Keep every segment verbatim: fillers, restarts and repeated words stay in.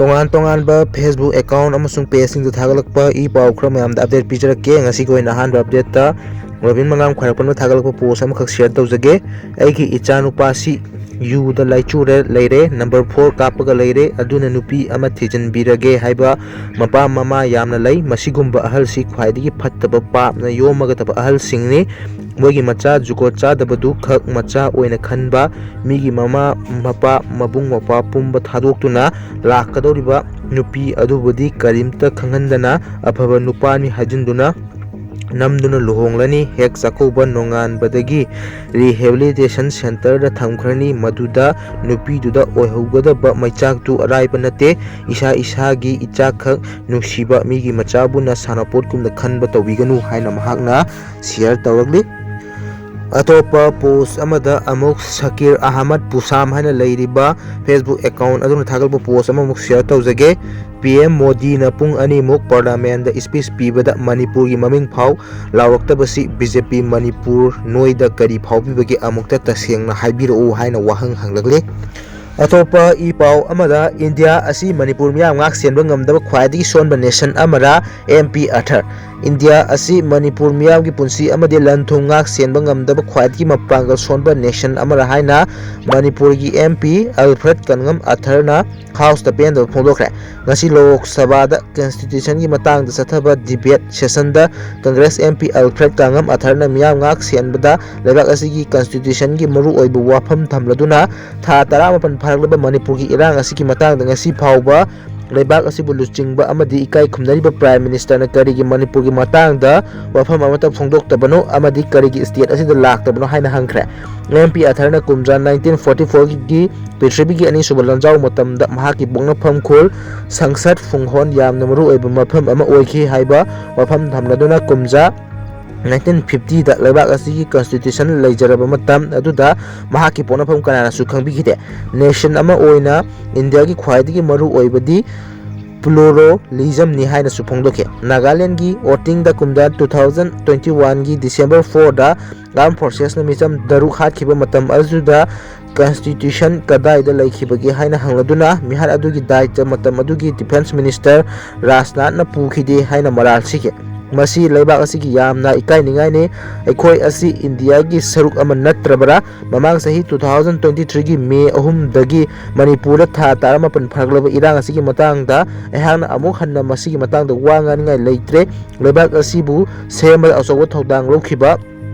ꯇꯣꯉꯥꯟ ꯇꯣꯉꯥꯟꯕ Facebook account ꯑꯃꯁꯨꯡ pageꯁꯤꯡꯗ ꯊꯥꯒꯠꯂꯛꯄ ꯏ ꯄꯥꯎ ꯈꯔ ꯃꯌꯥꯝꯗ update ꯄꯤꯖꯔꯛꯀꯦ꯫ ꯉꯁꯤꯒꯤ ꯑꯣꯏꯅ ꯑꯍꯥꯟꯕ updateꯇ ꯔꯣꯕꯤꯟ ꯃꯉꯥꯡ ꯈ꯭ꯋꯥꯏꯔꯥꯛꯄꯝꯅ ꯊꯥꯒꯠꯂꯛꯄ post ꯑꯃꯈꯛ share ꯇꯧꯖꯒꯦ꯫ "ꯑꯩꯒꯤ ꯏꯆꯥꯅꯨꯄꯥꯁꯤ ꯌꯨꯗ ꯂꯥꯏꯆꯨꯔ ꯂꯩꯔꯦ, number four ꯀꯥꯞꯄꯒ ꯂꯩꯔꯦ, ꯑꯗꯨꯅ ꯅꯨꯄꯤ ꯑꯃ ꯊꯤꯖꯤꯟꯕꯤꯔꯒꯦ ꯍꯥꯏꯕ ꯃꯄꯥ ꯃꯃꯥ ꯌꯥꯝꯅ ꯂꯩ꯫ ꯃꯁꯤꯒꯨꯝꯕ ꯑꯍꯜꯁꯤ ꯈ꯭ꯋꯥꯏꯗꯒꯤ ꯐꯠꯇꯕ, ꯄꯥꯞꯅ ꯌꯣꯝꯃꯒꯗꯕ ꯑꯍꯜꯁꯤꯡꯅꯤ꯫ ꯃꯣꯏꯒꯤ ꯃꯆꯥ ꯖꯨꯒꯣꯠ ꯆꯥꯗꯕꯗꯨ ꯈꯛ ꯃꯆꯥ ꯑꯣꯏꯅ ꯈꯟꯕ, ꯃꯤꯒꯤ ꯃꯃꯥ ꯃꯄꯥ, ꯃꯕꯨꯡ ꯃꯧꯄ꯭ꯋꯥ ꯄꯨꯝꯕ ꯊꯥꯗꯣꯛꯇꯨꯅ ꯂꯥꯛꯀꯗꯧꯔꯤꯕ ꯅꯨꯄꯤ ꯑꯗꯨꯕꯨꯗꯤ ꯀꯔꯤꯝꯇ ꯈꯪꯍꯟꯗꯅ ꯑꯐꯕ ꯅꯨꯄꯥꯅꯤ ꯍꯥꯏꯖꯤꯟꯗꯨꯅ ꯅꯝꯗꯨꯅ ꯂꯨꯍꯣꯡꯂꯅꯤ꯫ ꯍꯦꯛ ꯆꯥꯛꯀꯧꯕ ꯅꯣꯡꯉꯥꯟꯕꯗꯒꯤ rehabilitation centreꯗ ꯊꯝꯈ꯭ꯔꯅꯤ꯫ ꯃꯗꯨꯗ ꯅꯨꯄꯤꯗꯨꯗ ꯑꯣꯏꯍꯧꯒꯗꯕ ꯃꯩꯆꯥꯛꯇꯨ ꯑꯔꯥꯏꯕ ꯅꯠꯇꯦ꯫ ꯏꯁꯥ ꯏꯁꯥꯒꯤ ꯏꯆꯥꯈꯛ ꯅꯨꯡꯁꯤꯕ, ꯃꯤꯒꯤ ꯃꯆꯥꯕꯨꯅ ꯁꯥꯟꯅꯄꯣꯠꯀꯨꯝꯅ ꯈꯟꯕ ꯇꯧꯕꯤꯒꯅꯨ" ꯍꯥꯏꯅ ꯃꯍꯥꯛꯅ share ꯇꯧꯔꯛꯂꯤ꯫ ꯑꯇꯣꯞꯄ post ꯑꯃꯗ ꯑꯃꯨꯛ ꯁꯀꯤꯔ ꯑꯍꯃꯗ ꯄꯨꯁꯥꯝ ꯍꯥꯏꯅ ꯂꯩꯔꯤꯕ Facebook account ꯑꯗꯨꯅ ꯊꯥꯒꯠꯄ post ꯑꯃꯃꯨꯛ share ꯇꯧꯖꯒꯦ꯫ "ꯄꯤ ꯑꯦꯝ ꯃꯣꯗꯤꯅ ꯄꯨꯡ ꯑꯅꯤꯃꯨꯛ parliamentꯗ speech ꯄꯤꯕꯗ ꯃꯅꯤꯄꯨꯔꯒꯤ ꯃꯃꯤꯡ ꯐꯥꯎ ꯂꯥꯎꯔꯛꯇꯕꯁꯤ ꯕꯤ ꯖꯦ ꯄꯤ ꯃꯅꯤꯄꯨꯔ ꯅꯣꯏꯗ ꯀꯔꯤ ꯐꯥꯎꯕꯤꯕꯒꯦ? ꯑꯃꯨꯛꯇ ꯇꯁꯦꯡꯅ ꯍꯥꯏꯕꯤꯔꯛꯎ" ꯍꯥꯏꯅ ꯋꯥꯍꯪ ꯍꯪꯂꯛꯂꯤ꯫ ꯑꯇꯣꯞꯄ ꯏ ꯄꯥꯎ ꯑꯃꯗ, "ꯏꯟꯗꯤꯌꯥ ꯑꯁꯤ ꯃꯅꯤꯄꯨꯔ ꯃꯤꯌꯥꯝ ꯉꯥꯛ ꯁꯦꯟꯕ ꯉꯝꯗꯕ ꯈ꯭ꯋꯥꯏꯗꯒꯤ ꯁꯣꯟꯕ nation ꯑꯃꯔꯥ?" ꯑꯦꯝ ꯄꯤ ꯑꯊꯔ꯫ "ꯏꯟꯗꯤꯌꯥ ꯑꯁꯤ ꯃꯅꯤꯄꯨꯔ ꯃꯤꯌꯥꯝꯒꯤ ꯄꯨꯟꯁꯤ ꯑꯃꯗꯤ ꯂꯟ ꯊꯨꯝ ꯉꯥꯛ ꯁꯦꯟꯕ ꯉꯝꯗꯕ ꯈ꯭ꯋꯥꯏꯗꯒꯤ ꯃꯄꯥꯡꯒꯜ ꯁꯣꯟꯕ nation ꯑꯃꯔꯥ?" ꯍꯥꯏꯅ ꯃꯅꯤꯄꯨꯔꯒꯤ ꯑꯦꯝ ꯄꯤ ꯑꯜꯐ꯭ꯔꯦꯗ ꯀꯟꯉꯝ ꯑꯊꯔꯅ Houseꯇ ꯄꯦꯟꯗꯕ ꯐꯣꯡꯗꯣꯛꯈ꯭ꯔꯦ꯫ ꯉꯁꯤ ꯂꯣꯛ ꯁꯚꯥꯗ constitutionꯒꯤ ꯃꯇꯥꯡꯗ ꯆꯠꯊꯕ debate sessionꯗ Congress M P Alfred Kanngam ꯑꯊꯔꯅ ꯃꯤꯌꯥꯝ ꯉꯥꯛ ꯁꯦꯟꯕꯗ ꯂꯩꯕꯥꯛ ꯑꯁꯤꯒꯤ constitutionꯒꯤ ꯃꯔꯨꯑꯣꯏꯕ ꯋꯥꯐꯝ ꯊꯝꯂꯗꯨꯅ, ꯊꯥ ꯇꯔꯥꯃꯥꯄꯟ ꯐꯥꯔꯛꯂꯕ ꯃꯅꯤꯄꯨꯔꯒꯤ ꯏꯔꯥꯡ ꯑꯁꯤꯒꯤ ꯃꯇꯥꯡꯗ ꯉꯁꯤ ꯐꯥꯎꯕ ꯂꯩꯕꯥꯛ ꯑꯁꯤꯕꯨ ꯂꯨꯆꯤꯡꯕ ꯑꯃꯗꯤ ꯏꯀꯥꯏ ꯈꯨꯝꯅꯔꯤꯕ Prime Ministerꯅ ꯀꯔꯤꯒꯤ ꯃꯅꯤꯄꯨꯔꯒꯤ ꯃꯇꯥꯡꯗ ꯋꯥꯐꯝ ꯑꯃꯠꯇ ꯐꯣꯡꯗꯣꯛꯇꯕꯅꯣ ꯑꯃꯗꯤ ꯀꯔꯤꯒꯤ state ꯑꯁꯤꯗ ꯂꯥꯛꯇꯕꯅꯣ ꯍꯥꯏꯅ ꯍꯪꯈ꯭ꯔꯦ꯫ ꯑꯦꯝ ꯄꯤ ꯑꯊꯔꯅ ꯀꯨꯝꯖꯥ nineteen forty fourꯒꯤ ꯄ꯭ꯔꯤꯊꯤꯕꯤꯒꯤ ꯑꯅꯤꯁꯨꯕ ꯂꯥꯟꯖꯥꯎ ꯃꯇꯝꯗ ꯃꯍꯥꯛꯀꯤ ꯄꯣꯛꯅꯐꯝ ꯈꯨꯜ ꯁꯪꯁꯠ ꯐꯨꯡꯍꯣꯟ ꯌꯥꯝꯅ ꯃꯔꯨꯑꯣꯏꯕ ꯃꯐꯝ ꯑꯃ ꯑꯣꯏꯈꯤ ꯍꯥꯏꯕ ꯋꯥꯐꯝ ꯊꯝꯂꯗꯨꯅ, ꯀꯨꯝꯖꯥ nineteen fiftyꯗ ꯂꯩꯕꯥꯛ ꯑꯁꯤꯒꯤ constitution ꯂꯩꯖꯔꯕ ꯃꯇꯝ ꯑꯗꯨꯗ ꯃꯍꯥꯛꯀꯤ ꯄꯣꯛꯅꯐꯝ ꯀꯅꯥꯅꯁꯨ ꯈꯪꯕꯤꯈꯤꯗꯦ꯫ Nation ꯑꯃ ꯑꯣꯏꯅ ꯏꯟꯗꯤꯌꯥꯒꯤ ꯈ꯭ꯋꯥꯏꯗꯒꯤ ꯃꯔꯨꯑꯣꯏꯕꯗꯤ pluralismꯅꯤ ꯍꯥꯏꯅꯁꯨ ꯐꯣꯡꯗꯣꯛꯈꯤ꯫ ꯅꯥꯒꯥꯂꯦꯟꯒꯤ ꯋꯣꯇꯤꯡꯗ ꯀꯨꯝꯖꯥ two thousand twenty oneꯒꯤ December fourꯗ armed forcesꯅ ꯃꯤꯆꯝ ꯇꯔꯨꯛ ꯍꯥꯠꯈꯤꯕ ꯃꯇꯝ ꯑꯗꯨꯗ ꯀꯟꯁꯇꯤꯇ꯭ꯌꯨꯁꯟ ꯀꯗꯥꯏꯗ ꯂꯩꯈꯤꯕꯒꯦ ꯍꯥꯏꯅ ꯍꯪꯂꯗꯨꯅ ꯃꯤꯍꯥꯠ ꯑꯗꯨꯒꯤ ꯗꯥꯏꯇ ꯃꯇꯝ ꯑꯗꯨꯒꯤ ꯗꯤꯐꯦꯟꯁ ꯃꯤꯅꯤꯁꯇꯔ ꯔꯥꯖꯅꯥꯊꯅ ꯄꯨꯈꯤꯗꯦ ꯍꯥꯏꯅ ꯃꯔꯥꯜ ꯁꯤꯈꯤ꯫ ꯃꯁꯤ ꯂꯩꯕꯥꯛ ꯑꯁꯤꯒꯤ ꯌꯥꯝꯅ ꯏꯀꯥꯏꯅꯤꯡꯉꯥꯏꯅꯤ꯫ ꯑꯩꯈꯣꯏ ꯑꯁꯤ ꯏꯟꯗꯤꯌꯥꯒꯤ ꯁꯔꯨꯛ ꯑꯃ ꯅꯠꯇ꯭ꯔꯕ꯭ꯔꯥ? ꯃꯃꯥꯡ ꯆꯍꯤ two thousand twenty three ꯒꯤ ꯃꯦ ꯑꯍꯨꯝꯗꯒꯤ ꯃꯅꯤꯄꯨꯔꯗ ꯊꯥ ꯇꯔꯥꯃꯥꯄꯟ ꯐꯥꯔꯛꯂꯕ ꯏꯔꯥꯡ ꯑꯁꯤꯒꯤ ꯃꯇꯥꯡꯗ ꯑꯩꯍꯥꯛꯅ ꯑꯃꯨꯛ ꯍꯟꯅ ꯃꯁꯤꯒꯤ ꯃꯇꯥꯡꯗ ꯋꯥ ꯉꯥꯡꯅꯤꯡꯉꯥꯏ ꯂꯩꯇ꯭ꯔꯦ꯫ ꯂꯩꯕꯥꯛ ꯑꯁꯤꯕꯨ ꯁꯦꯝꯕꯗ ꯑꯆꯧꯕ ꯊꯧꯗꯥꯡ ꯂꯧꯈꯤꯕ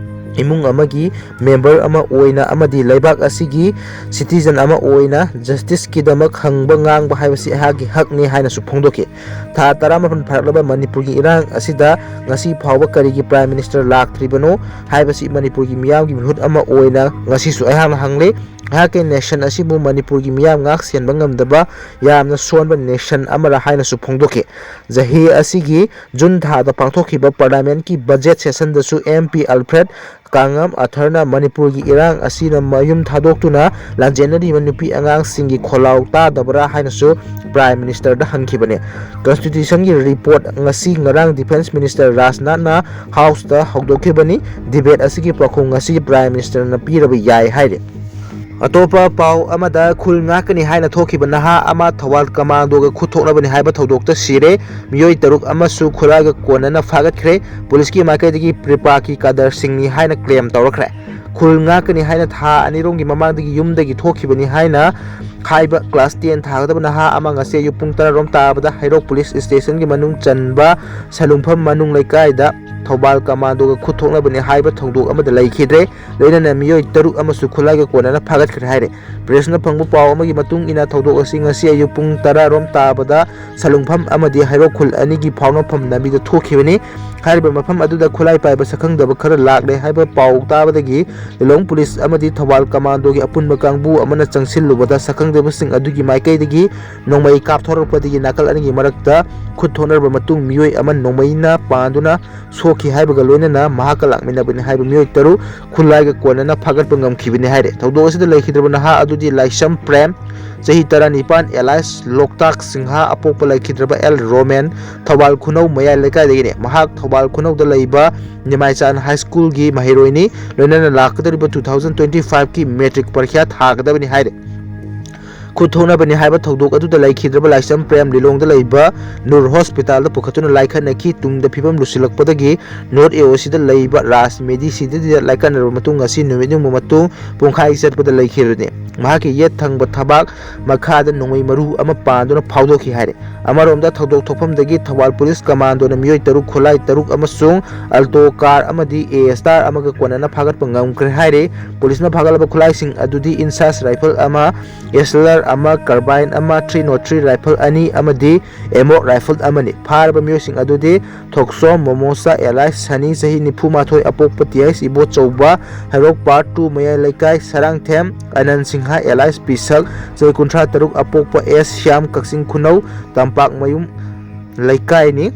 ꯏꯃꯨꯡ ꯑꯃꯒꯤ ꯃꯦꯝꯕꯔ ꯑꯃ ꯑꯣꯏꯅ ꯑꯃꯗꯤ ꯂꯩꯕꯥꯛ ꯑꯁꯤꯒꯤ ꯁꯤꯇꯤꯖꯟ ꯑꯃ ꯑꯣꯏꯅ ꯖꯁꯇꯤꯁꯀꯤꯗꯃꯛ ꯍꯪꯕ ꯉꯥꯡꯕ ꯍꯥꯏꯕꯁꯤ ꯑꯩꯍꯥꯛꯀꯤ ꯍꯛꯅꯤ ꯍꯥꯏꯅꯁꯨ ꯐꯣꯡꯗꯣꯛꯈꯤ꯫ ꯊꯥ ꯇꯔꯥꯃꯥꯄꯟ ꯐꯥꯔꯛꯂꯕ ꯃꯅꯤꯄꯨꯔꯒꯤ ꯏꯔꯥꯡ ꯑꯁꯤꯗ ꯉꯁꯤ ꯐꯥꯎꯕ ꯀꯔꯤꯒꯤ ꯄ꯭ꯔꯥꯏꯝ ꯃꯤꯅꯤꯁꯇꯔ ꯂꯥꯛꯇ꯭ꯔꯤꯕꯅꯣ ꯍꯥꯏꯕꯁꯤ ꯃꯅꯤꯄꯨꯔꯒꯤ ꯃꯤꯌꯥꯝꯒꯤ ꯃꯤꯍꯨꯠ ꯑꯃ ꯑꯣꯏꯅ ꯉꯁꯤꯁꯨ ꯑꯩꯍꯥꯛꯅ ꯍꯪꯂꯤ꯫ ꯑꯩꯍꯥꯛꯀꯤ ꯅꯦꯁꯟ ꯑꯁꯤꯕꯨ ꯃꯅꯤꯄꯨꯔꯒꯤ ꯃꯤꯌꯥꯝ ꯉꯥꯛ ꯁꯦꯟꯕ ꯉꯝꯗꯕ ꯌꯥꯝꯅ ꯁꯣꯟꯕ ꯅꯦꯁꯟ ꯑꯃꯔ ꯍꯥꯏꯅꯁꯨ ꯐꯣꯡꯗꯣꯛꯈꯤ꯫ ꯆꯍꯤ ꯑꯁꯤꯒꯤ ꯖꯨꯟ ꯊꯥꯗ ꯄꯥꯡꯊꯣꯛꯈꯤꯕ ꯄꯥꯔꯂꯤꯌꯥꯃꯦꯟꯠꯀꯤ ꯕꯖꯦꯠ ꯁꯦꯁꯟꯗꯁꯨ ꯑꯦꯝ ꯄꯤ ꯑꯜꯐ꯭ꯔꯦꯗ ꯀꯥꯉꯝ ꯑꯊꯔꯅ ꯃꯅꯤꯄꯨꯔꯒꯤ ꯏꯔꯥꯡ ꯑꯁꯤꯅ ꯃꯌꯨꯝ ꯊꯥꯗꯣꯛꯇꯨꯅ ꯂꯥꯟꯖꯦꯟꯅꯔꯤꯕ ꯅꯨꯄꯤ ꯑꯉꯥꯡꯁꯤꯡꯒꯤ ꯈꯣꯜꯂꯥꯎ ꯇꯥꯗꯕ꯭ꯔꯥ ꯍꯥꯏꯅꯁꯨ ꯄ꯭ꯔꯥꯏꯝ ꯃꯤꯅꯤꯁꯇꯔꯗ ꯍꯟꯈꯤꯕꯅꯤ꯫ ꯀꯟꯁꯇꯤꯇ꯭ꯌꯨꯁꯟꯒꯤ ꯔꯤꯄꯣꯔꯠ ꯉꯁꯤ ꯉꯔꯥꯡ ꯗꯤꯐꯦꯟꯁ ꯃꯤꯅꯤꯁꯇꯔ ꯔꯥꯖꯅꯥꯊꯅ ꯍꯥꯎꯁꯇ ꯍꯧꯗꯣꯛꯈꯤꯕꯅꯤ꯫ ꯗꯤꯕꯦꯠ ꯑꯁꯤꯒꯤ ꯄꯥꯎꯈꯨꯝ ꯉꯁꯤ ꯄ꯭ꯔꯥꯏꯝ ꯃꯤꯅꯤꯁꯇꯔꯅ ꯄꯤꯔꯕ ꯌꯥꯏ ꯍꯥꯏꯔꯤ꯫ ꯑꯇꯣꯞꯄ ꯄꯥꯎ ꯑꯃꯗ, ꯈꯨꯜ ꯉꯥꯛꯀꯅꯤ ꯍꯥꯏꯅ ꯊꯣꯛꯈꯤꯕ ꯅꯍꯥ ꯑꯃ ꯊꯧꯕꯥꯜ ꯀꯃꯥꯟꯗꯣꯒ ꯈꯨꯠ ꯊꯣꯛꯅꯕꯅꯤ ꯍꯥꯏꯕ ꯊꯧꯗꯣꯛꯇ ꯁꯤꯔꯦ꯫ ꯃꯤꯑꯣꯏ ꯇꯔꯨꯛ ꯑꯃꯁꯨ ꯈꯨꯠꯂꯥꯏꯒ ꯀꯣꯟꯅꯅ ꯐꯥꯒꯠꯈ꯭ꯔꯦ꯫ ꯄꯨꯂꯤꯁꯀꯤ ꯃꯥꯏꯀꯩꯗꯒꯤ ꯄ꯭ꯔꯤꯄꯥꯀꯤ ꯀꯥꯗꯔꯁꯤꯡꯅꯤ ꯍꯥꯏꯅ ꯀ꯭ꯂꯦꯝ ꯇꯧꯔꯛꯈ꯭ꯔꯦ꯫ ꯈꯨꯜ ꯉꯥꯛꯀꯅꯤ ꯍꯥꯏꯅ ꯊꯥ ꯑꯅꯤꯔꯣꯝꯒꯤ ꯃꯃꯥꯡꯗꯒꯤ ꯌꯨꯝꯗꯒꯤ ꯊꯣꯛꯈꯤꯕꯅꯤ ꯍꯥꯏꯅ ꯍꯥꯏꯕ ꯀ꯭ꯂꯥꯁ ꯇꯦꯟ ꯊꯥꯒꯗꯕ ꯅꯍꯥ ꯑꯃ ꯉꯁꯤ ꯑꯌꯨꯛ ꯄꯨꯡ ꯇꯔꯥꯔꯣꯝ ꯇꯥꯕꯗ ꯍꯩꯔꯣꯛ ꯄꯨꯂꯤꯁ ꯁ꯭ꯇꯦꯁꯟꯒꯤ ꯃꯅꯨꯡ ꯆꯟꯕ ꯁꯂꯨꯡꯐꯝ ꯃꯅꯨꯡ ꯂꯩꯀꯥꯏꯗ ꯊꯧꯕꯥꯜ ꯀꯃꯥꯟꯗꯣꯒ ꯈꯨꯠ ꯊꯣꯛꯅꯕꯅꯤ ꯍꯥꯏꯕ ꯊꯧꯗꯣꯛ ꯑꯃꯗ ꯂꯩꯈꯤꯗ꯭ꯔꯦ꯫ ꯂꯣꯏꯅꯅ ꯃꯤꯑꯣꯏ ꯇꯔꯨꯛ ꯑꯃꯁꯨ ꯈꯨꯠꯂꯥꯏꯒ ꯀꯣꯟꯅꯅ ꯐꯥꯒꯠꯈ꯭ꯔꯦ ꯍꯥꯏꯔꯦ꯫ ꯄ꯭ꯔꯦꯁꯅ ꯐꯪꯕ ꯄꯥꯎ ꯑꯃꯒꯤ ꯃꯇꯨꯡ ꯏꯟꯅ, ꯊꯧꯗꯣꯛ ꯑꯁꯤ ꯉꯁꯤ ꯑꯌꯨꯛ ꯄꯨꯡ ꯇꯔꯥꯔꯣꯝ ꯇꯥꯕꯗ ꯁꯂꯨꯡꯐꯝ ꯑꯃꯗꯤ ꯍꯩꯔꯣꯛ ꯈꯨꯜ ꯑꯅꯤꯒꯤ ꯐꯥꯎꯅꯐꯝ ꯂꯝꯕꯤꯗ ꯊꯣꯛꯈꯤꯕꯅꯤ꯫ ꯍꯥꯏꯔꯤꯕ ꯃꯐꯝ ꯑꯗꯨꯗ ꯈꯨꯠꯂꯥꯏ ꯄꯥꯏꯕ ꯁꯛꯈꯪꯗꯕ ꯈꯔ ꯂꯥꯛꯂꯦ ꯍꯥꯏꯕ ꯄꯥꯎ ꯇꯥꯕꯗꯒꯤ ꯂꯤꯂꯣꯡ ꯄꯨꯂꯤꯁ ꯑꯃꯗꯤ ꯊꯧꯕꯥꯜ ꯀꯃꯥꯟꯗꯣꯒꯤ ꯑꯄꯨꯟꯕ ꯀꯥꯡꯕꯨ ꯑꯃꯅ ꯆꯪꯁꯤꯜꯂꯨꯕꯗ ꯁꯛꯈꯪꯗꯕꯁꯤꯡ ꯑꯗꯨꯒꯤ ꯃꯥꯏꯀꯩꯗꯒꯤ ꯅꯣꯡꯃꯩ ꯀꯥꯞꯊꯣꯔꯛꯄꯗꯒꯤ ꯅꯥꯀꯜ ꯑꯅꯤꯒꯤ ꯃꯔꯛꯇ ꯈꯨꯠ ꯊꯣꯛꯅꯔꯕ ꯃꯇꯨꯡ ꯃꯤꯑꯣꯏ ꯑꯃ ꯅꯣꯡꯃꯩꯅ ꯄꯥꯟꯗꯨꯅ ꯁꯣꯛꯈꯤ ꯍꯥꯏꯕꯒ ꯂꯣꯏꯅꯅ ꯃꯍꯥꯛꯀ ꯂꯥꯛꯃꯤꯟꯅꯕꯅꯤ ꯍꯥꯏꯕ ꯃꯤꯑꯣꯏ ꯇꯔꯨꯛ ꯈꯨꯠꯂꯥꯏꯒ ꯀꯣꯟꯅꯅ ꯐꯥꯒꯠꯄ ꯉꯝꯈꯤꯕꯅꯤ ꯍꯥꯏꯔꯦ꯫ ꯊꯧꯗꯣꯛ ꯑꯁꯤꯗ ꯂꯩꯈꯤꯗ꯭ꯔꯕ ꯅꯍꯥ ꯑꯗꯨ ꯗꯤ ꯂꯥꯏꯁ꯭ꯔꯝ ꯄ꯭ꯔꯦꯝ, ꯆꯍꯤ ꯇꯔꯥꯅꯤꯄꯥꯟ, alias ꯂꯣꯛꯇꯥꯛ ꯁꯤꯡꯍ, ꯑꯄꯣꯛꯄ ꯂꯩꯈꯤꯗ꯭ꯔꯕ ꯑꯦꯜ ꯔꯣꯃꯦꯟ, ꯊꯧꯕꯥꯜ ꯈꯨꯅꯧ ꯃꯌꯥꯏ ꯂꯩꯀꯥꯏꯗꯒꯤꯅꯤ꯫ ꯃꯍꯥꯛ ꯊꯧꯕꯥꯜ ꯈꯨꯅꯧꯗ ꯂꯩꯕ ꯅꯤꯃꯥꯏꯆꯥꯟ ꯍꯥꯏ ꯁ꯭ꯀꯨꯜꯒꯤ ꯃꯍꯩꯔꯣꯏꯅꯤ꯫ ꯂꯣꯏꯅꯅ ꯂꯥꯛꯀꯗꯧꯔꯤꯕ two thousand twenty five ꯀꯤ ꯃꯦꯇ꯭ꯔꯤꯛ ꯄꯔꯤꯈ꯭ꯌꯥ ꯊꯥꯒꯗꯕꯅꯤ ꯍꯥꯏꯔꯦ꯫ ꯈꯨꯠ ꯊꯣꯛꯅꯕꯅꯤ ꯍꯥꯏꯕ ꯊꯧꯗꯣꯛ ꯑꯗꯨꯗ ꯂꯩꯈꯤꯗ꯭ꯔꯕ ꯂꯥꯏꯁ꯭ꯔꯝ ꯄ꯭ꯔꯦꯝ ꯂꯤꯂꯣꯡꯗ ꯂꯩꯕ ꯅꯨꯔ ꯍꯣꯁꯄꯤꯇꯥꯜꯗ ꯄꯨꯈꯠꯇꯨꯅ ꯂꯥꯏꯀꯠꯅꯈꯤ꯫ ꯇꯨꯡꯗ ꯐꯤꯕꯝ ꯂꯨꯁꯤꯜꯂꯛꯄꯗꯒꯤ ꯅꯣꯔꯠ ꯑꯦ ꯑꯣ ꯁꯤꯗ ꯂꯩꯕ ꯔꯥꯖ ꯃꯦꯗꯤꯁꯤꯗꯗ ꯂꯥꯏꯀꯠꯅꯔꯕ ꯃꯇꯨꯡ ꯉꯁꯤ ꯅꯨꯃꯤꯠ ꯌꯨꯡꯕ ꯃꯇꯨꯡ ꯄꯨꯡꯈꯥꯏ ꯆꯠꯄꯗ ꯂꯩꯈꯤꯕꯅꯤ꯫ ꯃꯍꯥꯛꯀꯤ ꯌꯦꯠ ꯊꯪꯕ ꯊꯕꯥꯛ ꯃꯈꯥꯗ ꯅꯣꯡꯃꯩ ꯃꯔꯨ ꯑꯃ ꯄꯥꯟꯗꯨꯅ ꯐꯥꯎꯗꯣꯛꯈꯤ ꯍꯥꯏꯔꯦ꯫ ꯑꯃꯔꯣꯝꯗ ꯊꯧꯗꯣꯛ ꯊꯣꯛꯐꯝꯗꯒꯤ ꯊꯧꯕꯥꯜ ꯄꯨꯂꯤꯁ ꯀꯃꯥꯟꯗꯣꯅ ꯃꯤꯑꯣꯏ ꯇꯔꯨꯛ, ꯈꯨꯠꯂꯥꯏ ꯇꯔꯨꯛ ꯑꯃꯁꯨꯡ ꯑꯜꯇꯣ ꯀꯥꯔ ꯑꯃꯗꯤ ꯑꯦ ꯑꯦꯁ ꯑꯥꯔ ꯑꯃꯒ ꯀꯣꯟꯅꯅ ꯐꯥꯒꯠꯄ ꯉꯝꯈ꯭ꯔꯦ ꯍꯥꯏꯔꯦ꯫ ꯄꯨꯂꯤꯁꯅ ꯐꯥꯒꯠꯂꯕ ꯈꯨꯠꯂꯥꯏꯁꯤꯡ ꯑꯗꯨꯗꯤ ꯏꯟꯁꯥꯁ ꯔꯥꯏꯐꯜ ꯑꯃ, ꯑꯦꯁ ꯑꯦꯜ ꯑꯥꯔ ꯑꯃ, ꯀꯥꯔꯕꯥꯏꯟ ꯑꯃ, three nought three ꯔꯥꯏꯐꯜ ꯑꯅꯤ ꯑꯃꯗꯤ ꯑꯦꯃꯣꯛ ꯔꯥꯏꯐꯜ ꯑꯃꯅꯤ꯫ ꯐꯥꯔꯕ ꯃꯤꯑꯣꯏꯁꯤꯡ ꯑꯗꯨꯗꯤ ꯊꯣꯛꯆꯣꯝ ꯃꯣꯃꯣꯁꯥ alias ꯁꯅꯤ, ꯆꯍꯤ ꯅꯤꯐꯨ ꯃꯥꯊꯣꯏ, ꯑꯄꯣꯛꯄ ꯇꯤ ꯑꯩꯆ ꯏꯕꯣꯆꯧꯕ, ꯍꯩꯔꯣꯛ ꯄꯥꯔꯠ ꯇꯨ ꯃꯌꯥꯏ ꯂꯩꯀꯥꯏ, ꯁꯔꯥꯡꯊꯦꯝ ꯑꯅꯟ ꯁꯤꯡꯍ alias ꯄꯤꯁꯛ, ꯆꯍꯤ ꯀꯨꯟꯊ꯭ꯔꯥ ꯇꯔꯨꯛ, ꯑꯄꯣꯛꯄ ꯑꯦꯁ ꯁ꯭ꯌꯥꯝ, ꯀꯛꯆꯤꯡ ꯈꯨꯅꯧ ꯇꯝꯄꯥꯛꯃꯌꯨꯝ ꯂꯩꯀꯥꯏꯅꯤ꯫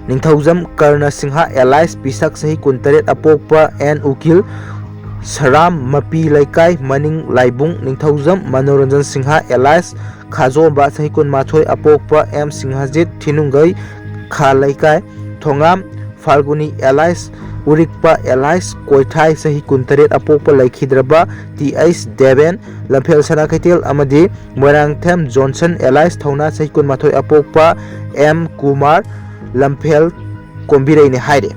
ꯅꯤꯡꯊꯧꯖꯝ ꯀꯔꯅ ꯁꯤꯡꯍ alias ꯄꯤꯁꯛ, ꯆꯍꯤ ꯀꯨꯟꯇꯔꯦꯠ, ꯑꯄꯣꯛꯄ ꯑꯦꯟ ꯎꯀꯤꯜ, ꯁꯔꯥꯝ ꯃꯄꯤ ꯂꯩꯀꯥꯏ ꯃꯅꯤꯡ ꯂꯥꯏꯕꯨꯡ꯫ ꯅꯤꯡꯊꯧꯖꯝ ꯃꯅꯣꯔꯟꯖꯟ ꯁꯤꯡꯍ alias ꯈꯥꯖꯣꯝꯕ, ꯆꯍꯤ ꯀꯨꯟꯃꯥꯊꯣꯏ, ꯑꯄꯣꯛꯄ ꯑꯦꯝ ꯁꯤꯡꯍꯖꯤꯠ, ꯊꯤꯅꯨꯡꯒꯩ ꯈꯥ ꯂꯩꯀꯥꯏ꯫ ꯊꯣꯉꯥꯝ ꯐꯥꯜꯒꯨꯅꯤ alias ꯎꯔꯤꯛꯄ alias ꯀꯣꯏꯊꯥꯏ, ꯆꯍꯤ ꯀꯨꯟꯇꯔꯦꯠ, ꯑꯄꯣꯛꯄ ꯂꯩꯈꯤꯗ꯭ꯔꯕ ꯇꯤ ꯑꯩꯆ ꯗꯦꯕꯦꯟ, ꯂꯝꯐꯦꯜ ꯁꯅꯥ ꯀꯩꯊꯦꯜ ꯑꯃꯗꯤ ꯃꯣꯏꯔꯥꯡꯊꯦꯝ ꯖꯣꯟꯁꯟ alias ꯊꯧꯅꯥ, ꯆꯍꯤ ꯀꯨꯟꯃꯥꯊꯣꯏ, ꯑꯄꯣꯛꯄ ꯑꯦꯝ ꯀꯨꯃꯥꯔ, ꯂꯝꯐꯦꯜ ꯀꯣꯝꯕꯤꯔꯩꯅꯤ ꯍꯥꯏꯔꯤ꯫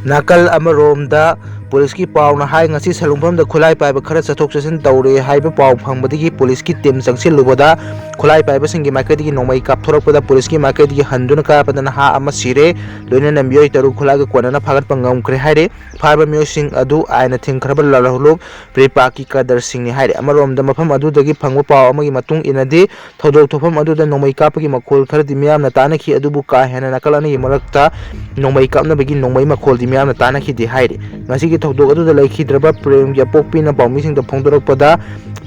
ꯅꯥꯀꯜ ꯑꯃꯔꯣꯝꯗ ꯄꯨꯂꯤꯁꯀꯤ ꯄꯥꯎꯅ ꯍꯥꯏ, ꯉꯁꯤ ꯁꯂꯨꯡꯐꯝꯗ ꯈꯨꯠꯂꯥꯏ ꯄꯥꯏꯕ ꯈꯔ ꯆꯠꯊꯣꯛ ꯆꯠꯁꯤꯟ ꯇꯧꯔꯦ ꯍꯥꯏꯕ ꯄꯥꯎ ꯐꯪꯕꯗꯒꯤ ꯄꯨꯂꯤꯁꯀꯤ ꯇꯤꯝ ꯆꯪꯁꯤꯜꯂꯨꯕꯗ ꯈꯨꯠꯂꯥꯏ ꯄꯥꯏꯕꯁꯤꯡꯒꯤ ꯃꯥꯏꯀꯩꯗꯒꯤ ꯅꯣꯡꯃꯩ ꯀꯥꯞꯊꯣꯔꯛꯄꯗ ꯄꯨꯂꯤꯁꯀꯤ ꯃꯥꯏꯀꯩꯗꯒꯤ ꯍꯟꯗꯨꯅ ꯀꯥꯞꯄꯗ ꯅꯍꯥ ꯑꯃ ꯁꯤꯔꯦ, ꯂꯣꯏꯅꯅ ꯃꯤꯑꯣꯏ ꯇꯔꯨꯛ ꯈꯨꯠꯂꯥꯏꯒ ꯀꯣꯟꯅꯅ ꯐꯥꯒꯠꯄ ꯉꯝꯈ꯭ꯔꯦ ꯍꯥꯏꯔꯦ꯫ ꯐꯥꯔꯕ ꯃꯤꯑꯣꯏꯁꯤꯡ ꯑꯗꯨ ꯑꯥꯏꯟꯅ ꯊꯤꯡꯈ꯭ꯔꯕ ꯂꯥꯂꯣꯡ ꯄ꯭ꯔꯤꯄꯥꯛꯀꯤ ꯀꯗꯔꯁꯤꯡꯅꯤ ꯍꯥꯏꯔꯦ꯫ ꯑꯃꯔꯣꯝꯗ ꯃꯐꯝ ꯑꯗꯨꯗꯒꯤ ꯐꯪꯕ ꯄꯥꯎ ꯑꯃꯒꯤ ꯃꯇꯨꯡ ꯏꯟꯅꯗꯤ, ꯊꯧꯗꯣꯛ ꯊꯣꯛꯐꯝ ꯑꯗꯨꯗ ꯅꯣꯡꯃꯩ ꯀꯥꯞꯄꯒꯤ ꯃꯈꯣꯜ ꯈꯔꯗꯤ ꯃꯤꯌꯥꯝꯅ ꯇꯥꯅꯈꯤ, ꯑꯗꯨꯕꯨ ꯀꯥ ꯍꯦꯟꯅ ꯅꯥꯀꯜ ꯑꯅꯤꯒꯤ ꯃꯔꯛꯇ ꯅꯣꯡꯃꯩ ꯀꯥꯞꯅꯕꯒꯤ ꯅꯣꯡꯃꯩ ꯃꯈꯣꯜꯗꯤ ꯃꯤꯌꯥꯝꯅ ꯇꯥꯅꯈꯤꯗꯦ ꯍꯥꯏꯔꯤ꯫ ꯉꯁꯤꯒꯤ ꯊꯧꯗꯣꯛ ꯑꯗꯨꯗ ꯂꯩꯈꯤꯗ꯭ꯔꯕ ꯄ꯭ꯔꯦꯝꯒꯤ ꯑꯄꯣꯛꯄꯤꯅ ꯄꯥꯎꯃꯤꯁꯤꯡꯗ ꯐꯣꯡꯗꯣꯔꯛꯄꯗ,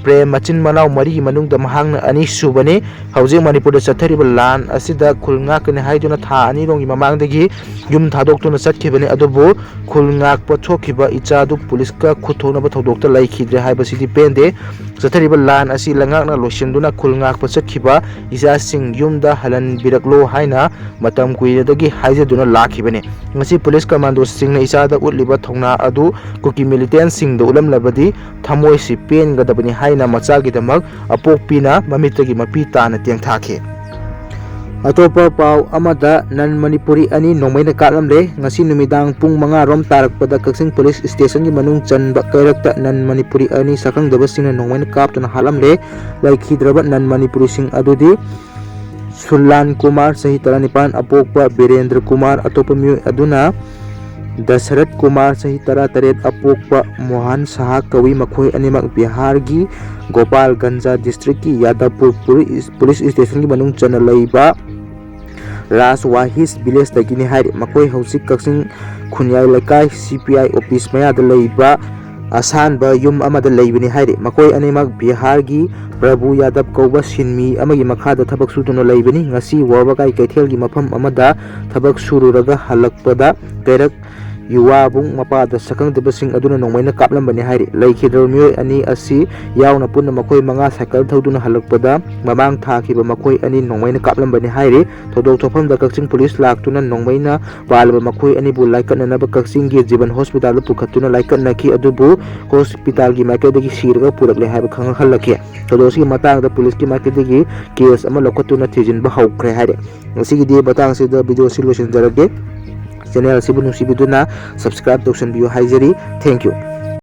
ꯄ꯭ꯔꯦꯝ ꯃꯆꯤꯟ ꯃꯅꯥꯎ ꯃꯔꯤꯒꯤ ꯃꯅꯨꯡꯗ ꯃꯍꯥꯛꯅ ꯑꯅꯤꯁꯨꯕꯅꯤ꯫ ꯍꯧꯖꯤꯛ ꯃꯅꯤꯄꯨꯔꯗ ꯆꯠꯊꯔꯤꯕ ꯂꯥꯟ ꯑꯁꯤꯗ ꯈꯨꯜ ꯉꯥꯛꯀꯅꯤ ꯍꯥꯏꯗꯨꯅ ꯊꯥ ꯑꯅꯤꯔꯣꯝꯒꯤ ꯃꯃꯥꯡꯗꯒꯤ ꯌꯨꯝ ꯊꯥꯗꯣꯛꯇꯨꯅ ꯆꯠꯈꯤꯕꯅꯤ꯫ ꯑꯗꯨꯕꯨ ꯈꯨꯜ ꯉꯥꯛꯄ ꯊꯣꯛꯈꯤꯕ ꯏꯆꯥꯗꯨ ꯄꯨꯂꯤꯁꯀ ꯈꯨꯠ ꯊꯣꯛꯅꯕ ꯊꯧꯗꯣꯛꯇ ꯂꯩꯈꯤꯗ꯭ꯔꯦ ꯍꯥꯏꯕꯁꯤꯗꯤ ꯄꯦꯟꯗꯦ꯫ ꯆꯠꯊꯔꯤꯕ ꯂꯥꯟ ꯑꯁꯤ ꯂꯩꯉꯥꯛꯅ ꯂꯣꯏꯁꯤꯟꯗꯨꯅ ꯈꯨꯜ ꯉꯥꯛꯄ ꯆꯠꯈꯤꯕ ꯏꯆꯥꯁꯤꯡ ꯌꯨꯝꯗ ꯍꯜꯍꯟꯕꯤꯔꯛꯂꯣ ꯍꯥꯏꯅ ꯃꯇꯝ ꯀꯨꯏꯅꯗꯒꯤ ꯍꯥꯏꯖꯗꯨꯅ ꯂꯥꯛꯈꯤꯕꯅꯤ꯫ ꯉꯁꯤ ꯄꯨꯂꯤꯁ ꯀꯃꯥꯟꯗꯣꯁꯤꯡꯅ ꯏꯆꯥꯗ ꯎꯠꯂꯤꯕ ꯊꯧꯅꯥ ꯑꯗꯨ ꯀꯨꯀꯤ ꯃꯤꯂꯤꯇꯦꯟꯁꯤꯡꯗ ꯎꯠꯂꯝꯂꯕꯗꯤ ꯊꯃꯣꯏꯁꯤ ꯄꯦꯟꯒꯗꯕꯅꯤ ꯍꯥꯏꯅ ꯃꯆꯥꯒꯤꯗꯃꯛ ꯑꯄꯣꯛꯄꯤꯅ ꯃꯃꯤꯠꯇꯒꯤ ꯃꯄꯤ ꯇꯥꯅ ꯇꯦꯡꯊꯥꯈꯤ꯫ ꯑꯇꯣꯞꯄ ꯄꯥꯎ ꯑꯃꯗ, ꯅꯟ ꯃꯅꯤꯄꯨꯔꯤ ꯑꯅꯤ ꯅꯣꯡꯃꯩꯅ ꯀꯥꯞꯂꯝꯂꯦ꯫ ꯉꯁꯤ ꯅꯨꯃꯤꯗꯥꯡ ꯄꯨꯡ ꯃꯉꯥ ꯔꯣꯝ ꯇꯥꯔꯛꯄꯗ ꯀꯛꯆꯤꯡ ꯄꯨꯂꯤꯁ ꯁ꯭ꯇꯦꯁꯟꯒꯤ ꯃꯅꯨꯡ ꯆꯟꯕ ꯀꯩꯔꯛꯇ ꯅꯟ ꯃꯅꯤꯄꯨꯔꯤ ꯑꯅꯤ ꯁꯛꯈꯪꯗꯕꯁꯤꯡꯅ ꯅꯣꯡꯃꯩꯅ ꯀꯥꯞꯇꯨꯅ ꯍꯥꯠꯂꯝꯂꯦ꯫ ꯂꯩꯈꯤꯗ꯭ꯔꯕ ꯅꯟ ꯃꯅꯤꯄꯨꯔꯤꯁꯤꯡ ꯑꯗꯨꯗꯤ ꯁꯨꯂꯥꯟ ꯀꯨꯃꯥꯔ, ꯆꯍꯤ ꯇꯔꯥꯅꯤꯄꯥꯟ, ꯑꯄꯣꯛꯄ ꯕꯤꯔꯦꯟꯗ꯭ꯔ ꯀꯨꯃꯥꯔ, ꯑꯇꯣꯞꯄ ꯃꯤꯑꯣꯏ ꯑꯗꯨꯅ ꯗꯁꯔꯠ ꯀꯨꯃꯥꯔ, ꯆꯍꯤ ꯇꯔꯥꯇꯔꯦꯠ, ꯑꯄꯣꯛꯄ ꯃꯣꯍꯟ ꯁꯍꯥ ꯀꯧꯏ꯫ ꯃꯈꯣꯏ ꯑꯅꯤꯃꯛ ꯕꯤꯍꯥꯔꯒꯤ ꯒꯣꯄꯥꯜꯒꯟꯖ ꯗꯤꯁꯇ꯭ꯔꯤꯛꯀꯤ ꯌꯥꯗꯕꯄꯨꯔ ꯄꯨꯔꯤ-, ꯄꯨꯂꯤꯁ ꯁ꯭ꯇꯦꯁꯟꯒꯤ ꯃꯅꯨꯡ ꯆꯟꯅ ꯂꯩꯕ ꯔꯥꯖ ꯋꯥꯍꯤꯁ ꯚꯤꯂꯦꯖꯇꯒꯤꯅꯤ ꯍꯥꯏꯔꯤ꯫ ꯃꯈꯣꯏ ꯍꯧꯖꯤꯛ ꯀꯛꯆꯤꯡ ꯈꯨꯟꯌꯥꯏ ꯂꯩꯀꯥꯏ ꯁꯤ ꯄꯤ ꯑꯥꯏ ꯑꯣꯐꯤꯁ ꯃꯌꯥꯗ ꯂꯩꯕ ꯑꯁꯥꯟꯕ ꯌꯨꯝ ꯑꯃꯗ ꯂꯩꯕꯅꯤ ꯍꯥꯏꯔꯤ꯫ ꯃꯈꯣꯏ ꯑꯅꯤꯃꯛ ꯕꯤꯍꯥꯔꯒꯤ ꯄ꯭ꯔꯚꯨ ꯌꯥꯗꯕ ꯀꯧꯕ ꯁꯤꯟꯃꯤ ꯑꯃꯒꯤ ꯃꯈꯥꯗ ꯊꯕꯛ ꯁꯨꯗꯨꯅ ꯂꯩꯕꯅꯤ꯫ ꯉꯁꯤ ꯋꯥꯕꯒꯥꯏ ꯀꯩꯊꯦꯜꯒꯤ ꯃꯐꯝ ꯑꯃꯗ ꯊꯕꯛ ꯁꯨꯔꯨꯔꯒ ꯍꯜꯂꯛꯄꯗ ꯀꯩꯔꯛ ꯌꯨꯋꯥꯕꯨꯡ ꯃꯄꯥꯗ ꯁꯛꯈꯪꯗꯕꯁꯤꯡ ꯑꯗꯨꯅ ꯅꯣꯡꯃꯩꯅ ꯀꯥꯞꯂꯝꯕꯅꯤ ꯍꯥꯏꯔꯤ꯫ ꯂꯩꯈꯤꯗ꯭ꯔꯕ ꯃꯤꯑꯣꯏ ꯑꯅꯤ ꯑꯁꯤ ꯌꯥꯎꯅ ꯄꯨꯟꯅ ꯃꯈꯣꯏ ꯃꯉꯥ ꯁꯥꯏꯀꯜ ꯊꯧꯗꯨꯅ ꯍꯜꯂꯛꯄꯗ ꯃꯃꯥꯡ ꯊꯥꯈꯤꯕ ꯃꯈꯣꯏ ꯑꯅꯤ ꯅꯣꯡꯃꯩꯅ ꯀꯥꯞꯂꯝꯕꯅꯤ ꯍꯥꯏꯔꯤ꯫ ꯊꯧꯗꯣꯛ ꯊꯣꯛꯐꯝꯗ ꯀꯛꯆꯤꯡ ꯄꯨꯂꯤꯁ ꯂꯥꯛꯇꯨꯅ ꯅꯣꯡꯃꯩꯅ ꯄꯥꯜꯂꯕ ꯃꯈꯣꯏ ꯑꯅꯤꯕꯨ ꯂꯥꯏꯀꯠꯅꯅꯕ ꯀꯛꯆꯤꯡꯒꯤ ꯖꯤꯕꯟ ꯍꯣꯁꯄꯤꯇꯥꯜꯗ ꯄꯨꯈꯠꯇꯨꯅ ꯂꯥꯏꯀꯠꯅꯈꯤ, ꯑꯗꯨꯕꯨ ꯍꯣꯁꯄꯤꯇꯥꯜꯒꯤ ꯃꯥꯏꯀꯩꯗꯒꯤ ꯁꯤꯔꯒ ꯄꯨꯔꯛꯂꯦ ꯍꯥꯏꯕ ꯈꯪꯍꯜꯂꯛꯈꯤ꯫ ꯊꯧꯗꯣꯛ ꯑꯁꯤꯒꯤ ꯃꯇꯥꯡꯗ ꯄꯨꯂꯤꯁꯀꯤ ꯃꯥꯏꯀꯩꯗꯒꯤ ꯀꯦꯁ ꯑꯃ ꯂꯧꯈꯠꯇꯨꯅ ꯊꯤꯖꯤꯟꯕ ꯍꯧꯈ꯭ꯔꯦ ꯍꯥꯏꯔꯤ꯫ ꯉꯁꯤꯒꯤꯗꯤ ꯃꯇꯥꯡ ꯑꯁꯤꯗ ꯚꯤꯗꯤꯑꯣ ꯑꯁꯤ ꯂꯣꯏꯁꯤꯟꯖꯔꯒꯦ꯫ ꯆꯦꯅꯦꯜ ꯑꯁꯤꯕꯨ ꯅꯨꯡꯁꯤꯕꯤꯗꯨꯅ ꯁꯕꯁꯀ꯭ꯔꯥꯏꯕ ꯇꯧꯁꯟꯕꯤꯌꯨ ꯍꯥꯏꯖꯔꯤ꯫ Thank you꯫